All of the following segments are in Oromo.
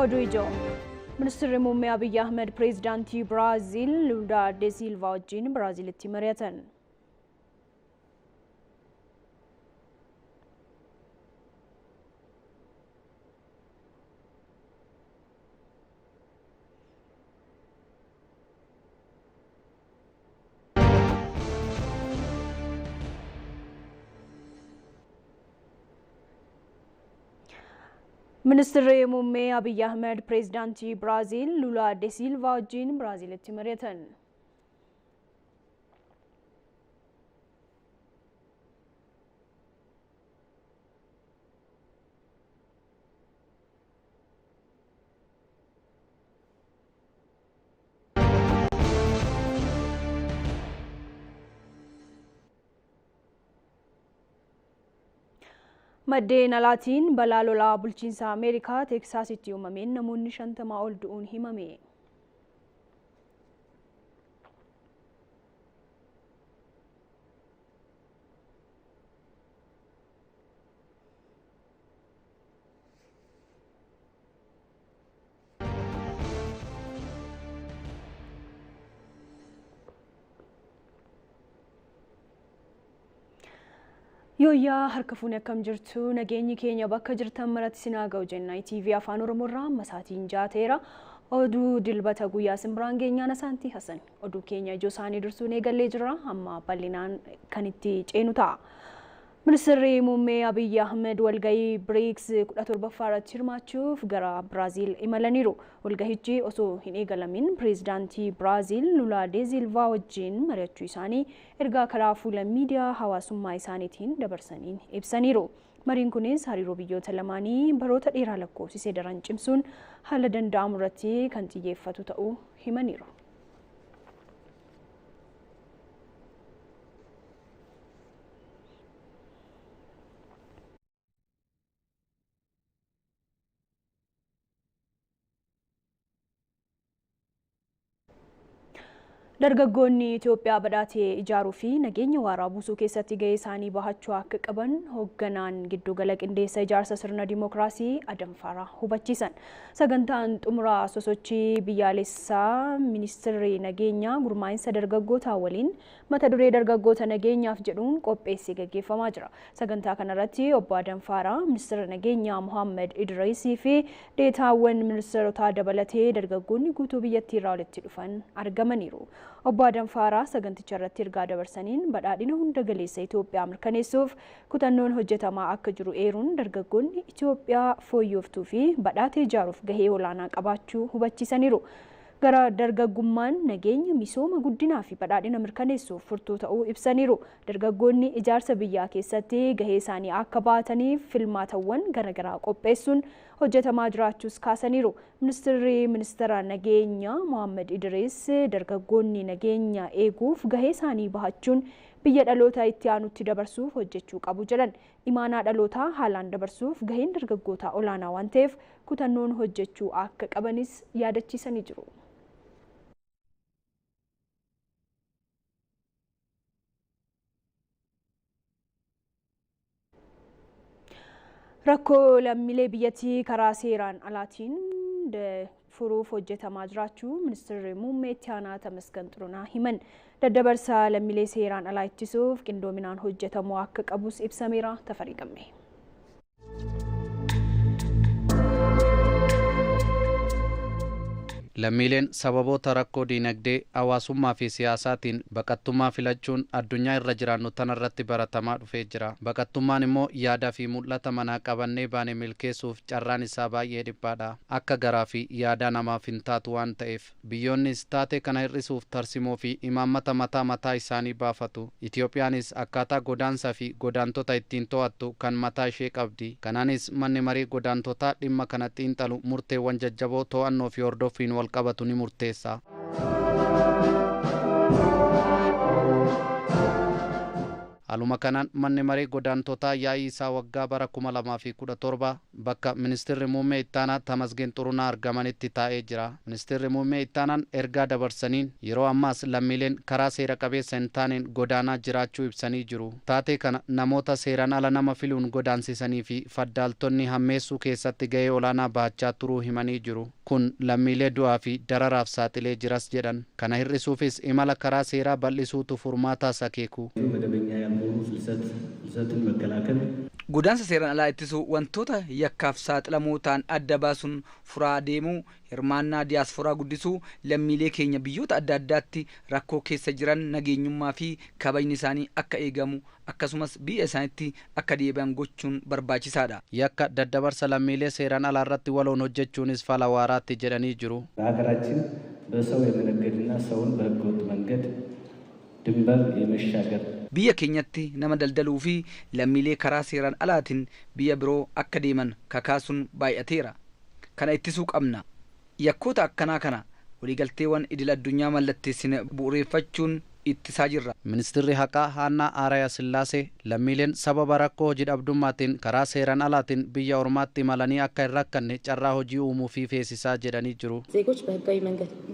Oduu ijoo. Ministeerri Muummee Abiyyi Ahmed Pireezidaantii Biraaziil Lula de Silva wajjin Biraaziilitti mari'atan. Ministeerri Muummee Abiyyi Ahmed Pireezidaantii Biraaziil Lula de Silva wajjin Biraaziilitti mari'atan. Maddeen alaatiin balaa lolaa bulchiinsa Ameerikaa Teeksaasitti uumameen namoonni 50 ol du'uun himame. Yooyyaa harka fuune akkam jirtu nageenyi keenya bakka jirtan maratti sinaa ga'u jenna. TV Afaan Oromoo irraa amma sa'aatiin jaateera. Oduu dilbata guyyaa simbiraan geenyaan Asaantii Hasan. Oduu keenya ijoo isaanii dursuun eegallee jira. Amma bal'inaan kan itti ceenu ta'a. Ministeerri Muummee Abiyyi Ahmed walgahii BRICS 17ffaa irratti hirmaachuuf gara Biraaziil imalaniiru. Walgahichi osoo hin eegalamin pireezidaantii Biraaziil Lula de Silva wajjin mari'achuu isaanii ergaa karaa fuula miidiyaa hawaasummaa isaaniitiin dabarsaniin ibsaniiru. Mariin kunis hariiroo biyyoota lamaanii baroota dheeraa lakkoofsisee daran cimsuun haala danda'amu irratti kan xiyyeeffatu ta'uu himaniiru. Dargaggoonni Itoophiyaa badhaatee ijaaruu fi nageenya waaraa buusuu keessatti gahee isaanii bahachuu akka qaban hoogganaan giddugala qindeessa ijaarsa sirna dimookiraasii Adam Faraa hubachiisan. Sagantaan xumuraa sosochii biyyaalessaa ministeerri nageenyaa gurmaa'insa dargaggootaa waliin mata duree dargaggoota nageenyaaf jedhuun qopheessee gaggeeffamaa jira. Sagantaa kanarratti obbo Adam Faraa, ministeera nageenyaa Muhammad Idriisii fi deetaawwan ministeerotaa dabalatee dargaggoonni guutuu biyyattii irraa walitti dhufan argamaniiru. Obbo Adam Faraa saganticha irratti ergaa dabarsaniin badhaadhina hunda galeessa Itoophiyaa mirkaneessuuf kutannoon hojjetamaa akka jiru eeruun dargaggoonni Itoophiyaa fooyyoftuu fi badhaatee ijaaruuf gahee olaanaa qabaachuu hubachiisaniiru. Gara dargaggummaan nageenya, misooma, guddinaa fi badhaadhina mirkaneessuuf furtuu ta'uu ibsaniiru. Dargaggoonni ijaarsa biyyaa keessatti gahee isaanii akka baataniif filmaatawwan garaagaraa qopheessuun hojjetamaa jiraachuus kaasaniiru. Ministeerri ministeera nageenyaa Muhammad Idris dargaggoonni nageenya eeguuf gahee isaanii bahachuun biyya dhaloota itti aanutti dabarsuuf hojjechuu qabu jedhan. Imaanaa dhalootaa haalaan dabarsuuf gaheen dargaggootaa olaanaa waan ta'eef kutannoon hojjechuu akka qabanis yaadachiisanii jiru. Rakkoo lammiilee biyyattii karaa seeraan alaatiin furuuf hojjetamaa jiraachuu ministeerri muummee itti aanaa Tamasgan Xurunaa himan. Daddabarsa lammiilee seeraan alaa ittisuuf qindoominaan hojjetamuu akka qabus ibsameera. Tafarii Gammee. Lammiileen sababoota rakkoo diinagdee, hawaasummaa fi siyaasaatiin baqattummaa filachuun addunyaa irra jiraannu tanarratti baratamaa dhufee jira. Baqattummaan immoo yaadaa fi mul'ata manaa qabannee baane milkeessuuf carraan isaa baay'ee dhiphaadha. Akka garaa fi yaadaa namaaf hin taatu waan ta'eef biyyoonnis taatee kana hir'isuuf tarsimoo fi imaammata mataa mataa isaanii baafatu. Itoophiyaanis akkaataa godaansaa fi godaantota ittiin to'attu kan mataa ishee qabdi. Kanaanis manni marii godaantotaa dhimma kana xiinxalu murteewwan jajjaboo to'annoo fi hordoffiin wal qabatu ni murteessa. Haaluma kanaan manni maree godaantotaa yaa'ii isaa waggaa bara 2017 bakka ministeerri muummee ittaanaa Tamasgeen Xurunaa argamanitti taa'ee jira. Ministeerri muummee ittaanaan ergaa dabarsaniin yeroo ammaas lammiileen karaa seera qabeessa hin taaneen godaanaa jiraachuu ibsanii jiru. Taatee kana namoota seeraan ala nama filuun godaansisanii fi faddaaltonni hammeessuu keessatti gahee olaanaa bahachaa turuu himanii jiru. Kun lammiilee du'aa fi dararaaf saaxilee jiras jedhan. Kana hir'isuufis imala karaa seeraa bal'isuutu furmaataas akeeku. መደበኛ ያልሆኑ ፍልሰት ፍልሰትን መከላከል Godaansa seeraan alaa ittisuu, wantoota yakkaaf saaxilamoo ta'an adda baasuun furaa deemuu, hirmaannaa diyaasporaa guddisuu, lammiilee keenya biyyoota adda addaatti rakkoo keessa jiran nageenyummaa fi kabajni isaanii akka eegamu akkasumas biyya isaaniitti akka deebi'an gochuun barbaachisaadha. Yakka daddabarsa lammiilee seeraan alaa irratti waloon hojjechuunis fala waaraatti jedhanii jiru. በሀገራችን በሰው የመነገድና ሰውን በህገወጥ መንገድ ድንበር የመሻገር Biyya keenyatti nama daldaluu fi lammiilee karaa seeraan alaatiin biyya biroo akka deeman kakaasuun baay'ateera. Kana ittisuu qabna. Yakkoota akkanaa kana waliigalteewwan idil addunyaa mallatteessine bu'uureffachuun ittisaa jirra. Ministeerri haqaa Haannaa Aaraya Sillaasee lammiileen sababa rakkoo hojii dhabdummaatiin karaa seeraan alaatiin biyya ormaatti imalanii akka hin rakkanne carraa hojii uumuu fi feesisaa jedhanii jiru. ዜጎች በህጋዊ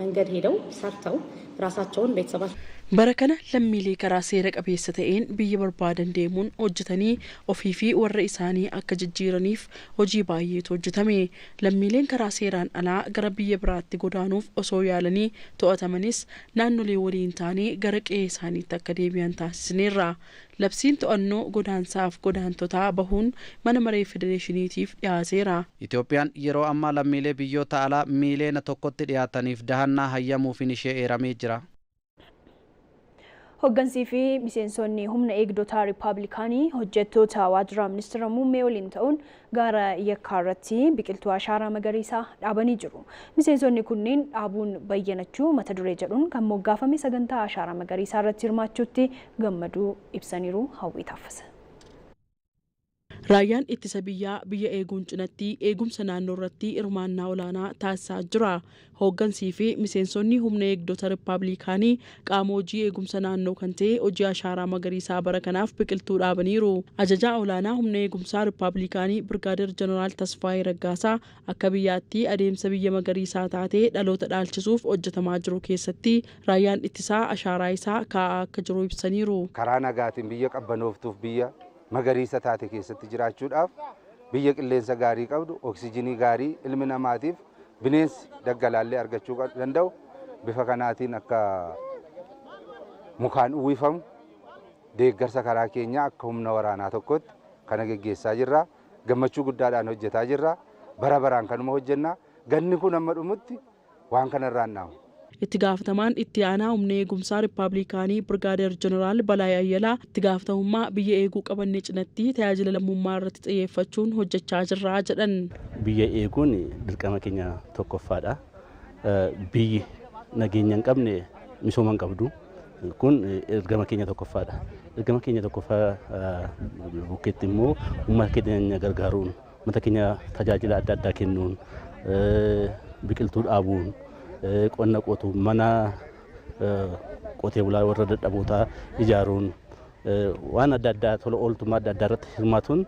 መንገድ ሄደው ሰርተው ራሳቸውን ቤተሰባቸው Bara kana lammiilee karaa seera qabeessa ta'een biyya barbaadan deemuun hojjetanii ofii fi warra isaanii akka jijjiiraniif hojii baay'eetu hojjetame. Lammiileen karaa seeraan alaa gara biyya biraatti godaanuuf osoo yaalanii to'atamanis naannolee waliin taanee gara qe'ee isaaniitti akka deebi'an taasisneerra. Labsiin to'annoo godaansaaf godaantotaa bahuun mana maree federeeshiniitiif dhiyaateera. Itoophiyaan yeroo ammaa lammiilee biyyoota alaa miiliyoona 1tti dhiyaataniif dahannaa hayyamuufin ishee eeramee jira. Hoggansii fi miseensonni humna eegdotaa Riippaabilikaanii hojjettoota waajjira ministeera muummee waliin ta'uun gaara yakkaa irratti biqiltuu ashaaraa magariisaa dhaabanii jiru. Miseensonni kunneen "Dhaabuun bayyanachuu" mata duree jedhuun kan moggaafame sagantaa ashaaraa magariisaa irratti hirmaachuutti gammaduu ibsaniiru. Hawwii Taaffasa. Raayyaan ittisa biyyaa biyya eeguun cinatti eegumsa naannoo irratti hirmaannaa olaanaa taasisaa jira. Hooggansii fi miseensonni humna eegdota Riippaabilikaanii qaama hojii eegumsa naannoo kan ta'e hojii ashaaraa magariisaa bara kanaaf biqiltuu dhaabaniiru. Ajajaa olaanaa humna eegumsaa Riippaabilikaanii Birgaadir Jeneraal Tasfaayee Raggaasaa akka biyyaatti adeemsa biyya magariisaa taatee dhaloota dhaalchisuuf hojjetamaa jiru keessatti raayyaan ittisaa ashaaraa isaa kaa'aa akka jiru ibsaniiru. Karaa nagaatiin biyya qabbanooftuuf, biyya magariisa taate keessatti jiraachuudhaaf, biyya qilleensa gaarii qabdu, oksijinii gaarii ilmi namaatiif bineensi daggalaallee argachuu danda'u, bifa kanaatiin akka mukaan uwwifamu deeggarsa karaa keenyaa akka humna waraanaa tokkotti kana geggeessaa jirra. Gammachuu guddaadhaan hojjetaa jirra. Bara baraan kanuma hojjenna. Ganni kun amma dhumutti waan kanarraan dhaamu. Itti gaafatamaan itti aanaa humna eegumsaa Riippaabilikaanii Birgaadeer Jeneraal Balaay Ayyalaa itti gaafatamummaa biyya eeguu qabanne cinatti tajaajila lammummaa irratti xiyyeeffachuun hojjechaa jirra jedhan. Biyya eeguun dirqama keenya tokkoffaadha. Biyyi nageenya hin qabne misooma hin qabdu. Kun ergama keenya tokkoffaadha. Ergama keenya tokkoffaa bukkeetti immoo uummata keenya gargaaruun, uummata keenya tajaajila adda addaa kennuun, biqiltuu dhaabuun, qonna qotuun, mana qotee bulaa warra dadhabootaa ijaaruun, waan adda addaa tola ooltummaa adda addaa irratti hirmaatuun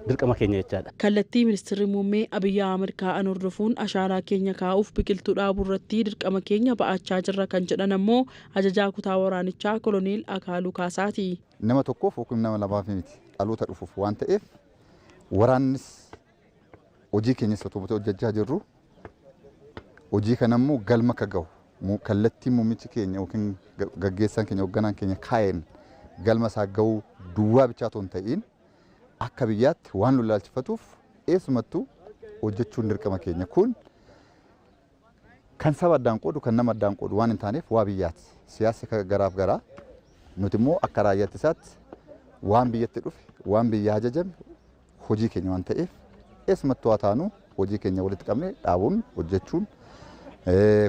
dirqama keenya jechaadha. Kallattii ministeerri muummee Abiyyi Ahmad kaa'an hordofuun ashaaraa keenya kaa'uuf biqiltuu dhaabuu irratti dirqama keenya ba'achaa jirra kan jedhan ammoo ajajaa kutaa waraanichaa Koloneel Akaaluu Kaasaati. Nama tokkoof yookiin nama lamaaf miti, dhaloota dhufuuf waan ta'eef waraannis hojii keenyas otoo hojjechaa jirru, hojii kanammoo galma akka gahu kallattii muummichi keenya yookiin gaggeessaan keenya, hoogganaan keenya kaa'een galma isaa gahuu duwwaa bichaa otoo hin ta'in, akka biyyaatti waan nu ilaalchifatuuf eessumattuu hojjechuun dirqama keenya. Kun kan saba addaan qoodu, kan nama addaan qoodu waan hin taaneef waa biyyaati. Siyaasni garaaf garaa, nuti immoo akka raayyaatti isaatti waan biyyatti dhufe, waan biyya ajajame hojii keenya waan ta'eef, eessumattuu haa taanu hojii keenya walitti qabne dhaabuun, hojjechuun,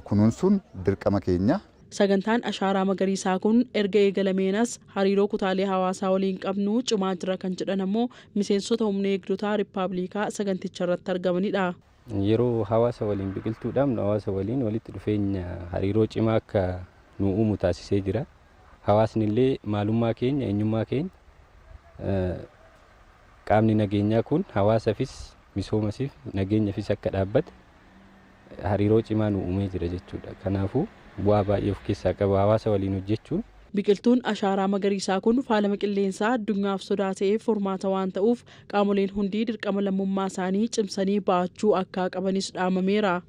kunuunsuun dirqama keenya. Sagantaan ashaaraa magariisaa kun erga eegalameenas hariiroo kutaalee hawaasaa waliin qabnu cimaa jira kan jedhan ammoo miseensota humna eegdotaa Riippaabilikaa saganticha irratti argamanidha. Yeroo hawaasa waliin biqiltuu dhaabnu hawaasa waliin walitti dhufeenya hariiroo cimaa akka nu uumu taasisee jira. Hawaasni illee maalummaa keenya, eenyummaa keenya, qaamni nageenyaa kun hawaasafis misoomasiif nageenyafis akka dhaabbate hariiroo cimaa nu uumee jira jechuudha. Kanaafuu bu'aa baay'ee of keessaa qaba hawaasa waliin hojjechuun. Biqiltuun ashaaraa magariisaa kun faalama qilleensaa addunyaaf sodaa ta'eef furmaata waan ta'uuf qaamoleen hundi dirqama lammummaa isaanii cimsanii ba'achuu akka qabanis dhaamameera.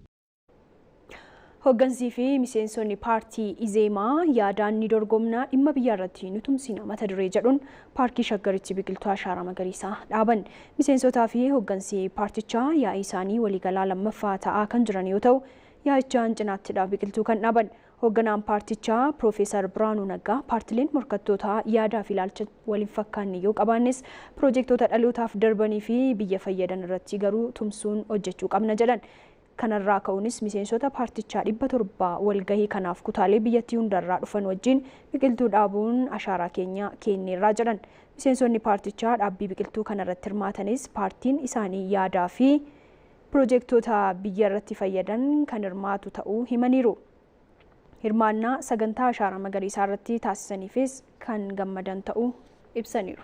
Hooggansii fi miseensonni paartii Izeemaa yaadaan ni dorgomnaa dhimma biyya irratti nu tumsina mata duree jedhuun paarkii Shaggaritti biqiltuu ashaaraa magariisaa dhaaban. Miseensotaa fi hooggansi paartichaa yaa'ii isaanii waliigalaa lammaffaa ta'aa kan jiran yoo ta'u, yaa'ichaan cinaattidha biqiltuu kan dhaaban. Hoogganaan paartichaa Piroofeesar Biraanuu Naggaa paartileen morkattootaa yaadaa fi ilaalcha waliin fakkaanne yoo qabaannes piroojektota dhalootaaf darbanii fi biyya fayyadan irratti garuu tumsuun hojjechuu qabna jedhan. Kanarraa ka'uunis miseensota paartichaa 700 walgahii kanaaf kutaalee biyyattii hundarraa dhufan wajjin biqiltuu dhaabuun ashaaraa keenya kenneerraa jedhan. Miseensonni paartichaa dhaabbii biqiltuu kanarratti hirmaatanis paartiin isaanii yaadaa fi piroojektota biyya irratti fayyadan kan hirmaatu ta'uu himaniiru. Hirmaannaa sagantaa ashaaraa magariisaa irratti taasisaniifis kan gammadan ta'uu ibsaniiru.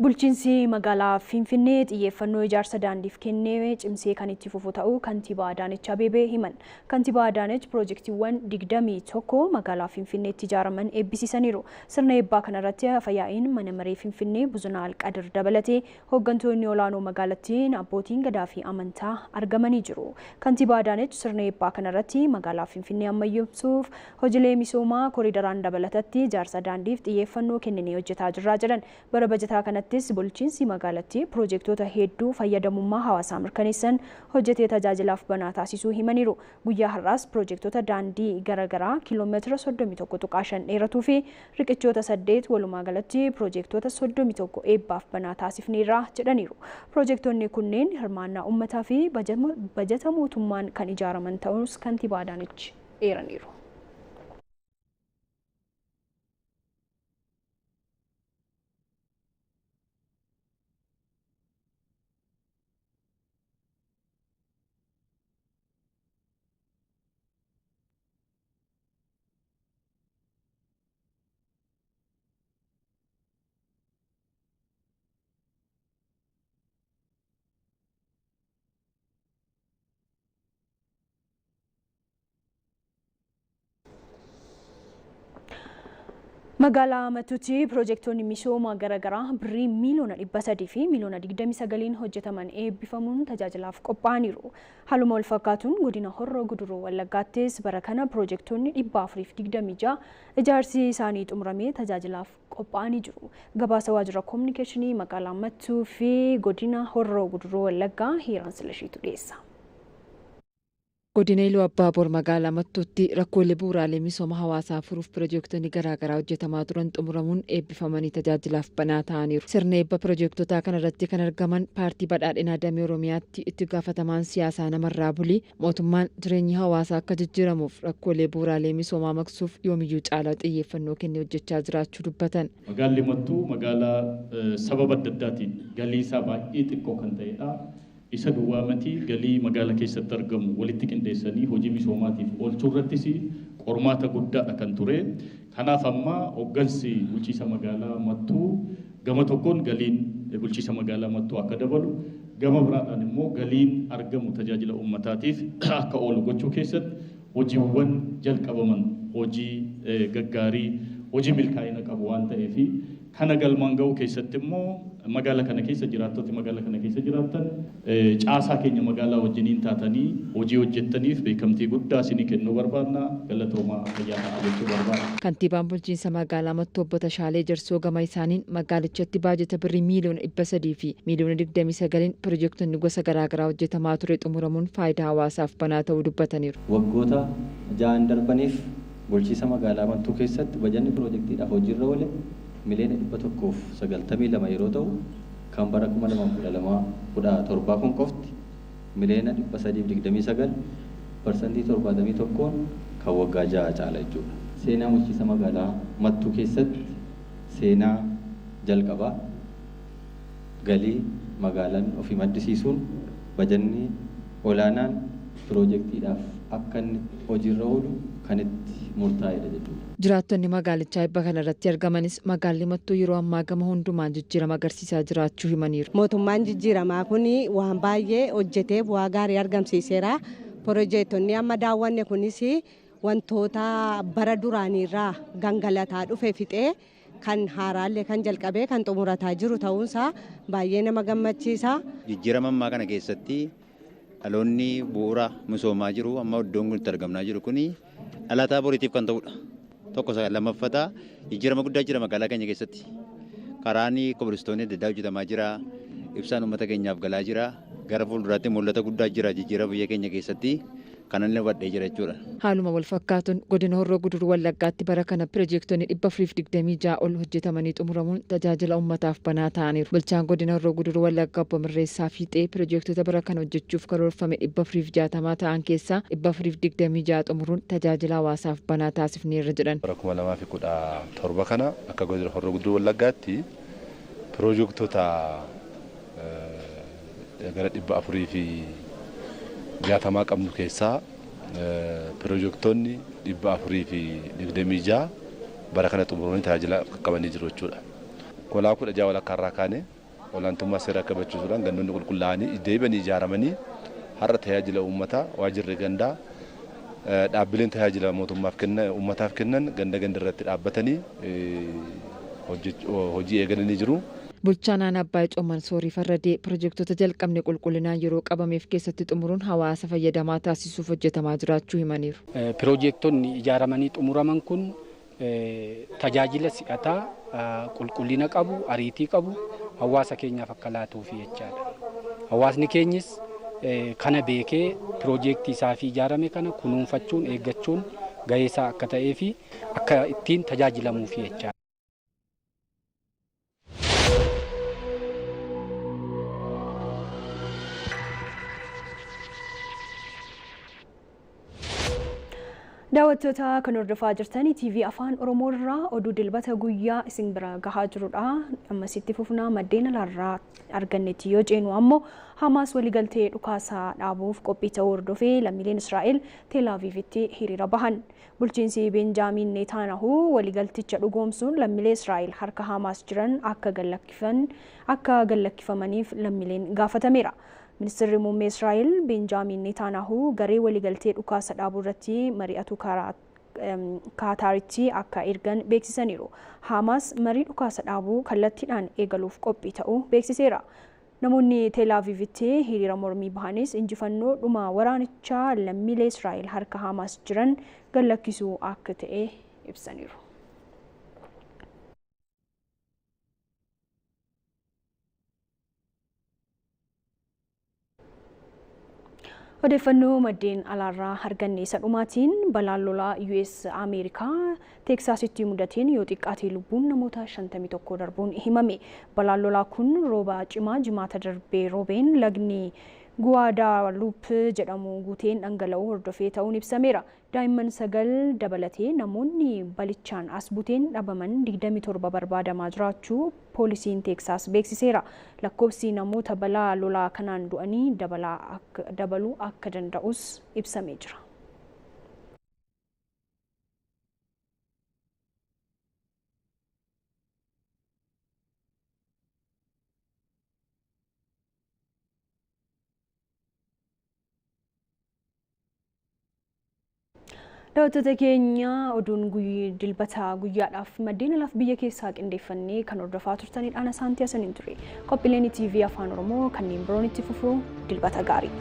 Bulchiinsi magaalaa Finfinnee xiyyeeffannoo ijaarsa daandiif kennee cimsee kan itti fufu ta'uu kantiibaa Adaanech Abeebee himan. Kantiibaa Adaanech piroojeektiiwwan 21 magaalaa Finfinneetti ijaaraman eebbisiisaniiru. Sirna eebbaa kanarratti afyaa'iin mana maree Finfinnee Buzunaa Alqadir dabalatee hooggantoonni olaanoo magaalattiin abbootiin gadaa fi amantaa argamanii jiru. Kantiibaa Adaanech sirna eebbaa kanarratti magaalaa Finfinnee ammayyoomsuuf hojiilee misoomaa koriidaraan dabalatatti ijaarsa daandiif xiyyeeffannoo kenninee hojjetaa jirra jedhan. Bara bajataa kanatti bulchiinsi magaalattii piroojektota hedduu fayyadamummaa hawaasaa mirkaneessan hojjetee tajaajilaaf banaa taasisuu himaniiru. Guyyaa har'aas piroojektota daandii garaagaraa kiiloomeetira 31.5 dheeratuu fi riqichoota 8 walumaa galatti piroojektota 31 eebbaaf banaa taasifneerra jedhaniiru. Piroojektonni kunneen hirmaannaa uummataa fi bajata mootummaan kan ijaaraman ta'us kantiibaa Adaanech eeraniiru. Magaalaa Matuutti piroojektonni misooma garaagaraa birrii miiliyoona 300 fi miiliyoona 29 hojjetaman eebbifamuun tajaajilaaf qophaa'aniiru. Haaluma wal fakkaatuun godina Horroo Guduruu Wallaggaattis bara kana piroojektonni 426 ijaarsi isaanii xumuramee tajaajilaaf qophaa'anii jiru. Gabaasa waajjira koominikeeshinii magaalaa Mattuu fi godina Horroo Guduruu Wallaggaa Hiiraan Silashiitu dhiyeessa. Godina Iluu Abbaaboor magaalaa Mattuutti rakkoolee bu'uuraalee misooma hawaasaa furuuf piroojektonni garaagaraa hojjetamaa turan xumuramuun eebbifamanii tajaajilaaf banaa ta'aniiru. Sirna eebba piroojektotaa kanarratti kan argaman paartii badhaadhinaa damee Oromiyaatti itti gaafatamaan siyaasaa Namarraa Bulii mootummaan jireenyi hawaasaa akka jijjiiramuuf rakkoolee bu'uuraalee misoomaa maqsuuf yoomiyyuu caalaa xiyyeeffannoo kennee hojjechaa jiraachuu dubbatan. Magaalli Mattuu magaalaa sababa adda addaatiin galii isaa baay'ee xiqqoo kan ta'edha. Isa duwwaa miti galii magaala keessatti argamu walitti qindeessanii hojii misoomaatiif oolchuu irrattis qormaata guddaadha kan ture. Kanaaf amma hooggansi bulchiisa magaalaa Mattuu gama tokkoon galiin bulchiisa magaalaa Mattuu akka dabalu, gama biraadhaan immoo galiin argamu tajaajila uummataatiif akka oolu gochuu keessatti hojiiwwan jalqabaman hojii gaggaarii hojii milkaa'ina qabu waan ta'eef kana galmaan ga'uu keessatti immoo magaala kana keessa jiraattoti magaala kana keessa jiraattan caasaa keenya magaalaa wajjiniin taatanii hojii hojjettaniif beekamtii guddaa isinii kennuu barbaanna. Galatoomaa fayyaa ta'aa jechuu barbaanna. Kantiibaan bulchiinsa magaalaa Mattuu obbo Tashaalee Jarsoo gama isaaniin magaalichatti baajata birrii miiliyoona 300 fi miiliyoona 29 piroojektonni gosa garaagaraa hojjetamaa ture xumuramuun faayidaa hawaasaaf banaa ta'uu dubbataniiru. Waggoota 6 darbaniif bulchiinsa magaalaa Mattuu keessatti bajanni piroojektiidhaaf hojiirra oole miliyoona 192 yeroo ta'u kan bara 2012-17 kun qofti miliyoona 329 parsantii 71 kan waggaa 6 caala jechuudha. seenaa bulchiinsa magaalaa Mattuu keessatti seenaa jalqabaa galii magaalaan ofii maddisiisuun bajanni olaanaan piroojeektiidhaaf akka inni hojiirra oolu kan itti murtaa'edha jechuudha. Jiraattonni magaalichaa eebba kanarratti argamanis magaalli Mattuu yeroo ammaa gama hundumaan jijjiirama agarsiisaa jiraachuu himaniiru. Mootummaan jijjiiramaa kun waan baay'ee hojjetee bu'aa gaarii argamsiiseera. Piroojeektonni amma daawwanne kunis wantoota bara duraaniirraa gangalataa dhufe fixee kan haaraallee kan jalqabee kan xumurataa jiru ta'uunsaa baay'ee nama gammachiisa. Jijjiirama ammaa kana keessatti dhaloonni bu'uura misoomaa jiru amma iddoon kun itti argamnaa jiru kuni dhalataa boriitiif kan ta'udha. Tokko lammaffataa jijjiirama guddaa jira magaalaa keenya keessatti. Karaan kobilistoonni adda addaa hojjetamaa jira. Ibsaan uummata keenyaaf galaa jira. Gara fuulduraatti mul'ata guddaa jira jijjiirama biyya keenya keessatti. Kanan hubadhee jira jechuudha. Haaluma wal fakkaatuun godina Horroo Guduruu Wallaggaatti bara kana piroojeektonni 426 ol hojjetamanii xumuramuun tajaajila uummataaf banaa ta'aniiru. Bulchaan godina Horroo Guduruu Wallaggaa obbo Mirreessaa Fiixee piroojeektota bara kana hojjechuuf karoorfame 460 ta'an keessaa 426 xumuruun tajaajila hawaasaaf banaa taasifneerra jedhan. Bara 2017 kana akka godina Horroo Guduruu Wallaggaatti piroojeektota gara 460 qabnu keessaa piroojeektonni 426 bara kana xumuranii tajaajila qaqqabanii jiru jechuudha. Kolaa 16 walakkaa irraa kaanee olaantummaa seeraa kabachiisuudhaan gandoonni qulqullaa'anii deebi'anii ijaaramanii har'a tajaajila uummataa waajjirri gandaa dhaabbileen tajaajila mootummaaf kennan uummataaf kennan ganda ganda irratti dhaabbatanii hojii eegalanii jiru. Bulchaan aanaa Abbaay Coomman Soorii Farradee piroojeektota jalqabne qulqullinaan yeroo qabameef keessatti xumuruun hawaasa fayyadamaa taasisuuf hojjetamaa jiraachuu himaniiru. Piroojeektonni ijaaramanii xumuraman kun tajaajila si'ataa qulqullina qabu, ariitii qabu hawaasa keenyaaf akka laatuuf jechaadha. Hawaasni keenyis kana beekee piroojeektii isaaf ijaarame kana kunuunfachuun eeggachuun gahee isaa akka ta'ee fi akka ittiin tajaajilamuuf jechaadha. Daawwattoota kan hordofaa jirtan TV Afaan Oromoo irraa oduu dilbata guyyaa isin bira gahaa jirudha. Ammasitti fufnaa maddeen alaarraa argannetti yoo ceenu ammoo Hamaas waliigaltee dhukaasaa dhaabuuf qophii ta'uu hordofee lammiileen Israa'el Teel Aviivitti hiriira bahan. Bulchiinsi Benjaamin Netanyahu waliigalticha dhugoomsuun lammiilee Israa'el harka Hamaas jiran akka gallakkifamaniif lammiileen gaafatameera. Ministeerri muummee Israa'el Benjaamin Netanyahu garee waliigaltee dhukaasa dhaabuu irratti mari'atu Kaataaritti akka ergan beeksisaniiru. Hamaas marii dhukaasa dhaabuu kallattiidhaan eegaluuf qophii ta'uu beeksiseera. Namoonni Teel Aviivitti hiriira mormii bahanis injifannoo dhuma waraanichaa lammiilee Israa'el harka Hamaas jiran gallakkisuu akka ta'e ibsaniiru. Odeeffannoo maddeen alaarraa arganne isa dhumaatiin balaan lolaa US Ameerikaa Teeksaasitti mudateen yoo xiqqaate lubbuun namoota 51 darbuun himame. Balaan lolaa kun rooba cimaa jimaata darbee roobeen lagni Guadalupe jedhamu guuteen dhangala'uu hordofee ta'uun ibsameera. Daa'imman 9 dabalatee namoonni balichaan as buteen dhabaman 27 barbaadamaa jiraachuu poolisiin Teeksaas beeksiseera. Lakkoofsi namoota balaa lolaa kanaan du'anii dabaluu akka danda'us ibsamee jira. Daawwattoota keenya oduun dilbata guyyaadhaaf maddeen alaaf biyya keessaa qindeeffannee kan hordofaa turtanidha. Ana Saantii Hasaniin ture. Qophiileen TV Afaan Oromoo kanneen biroon itti fufuu dilbata gaarii.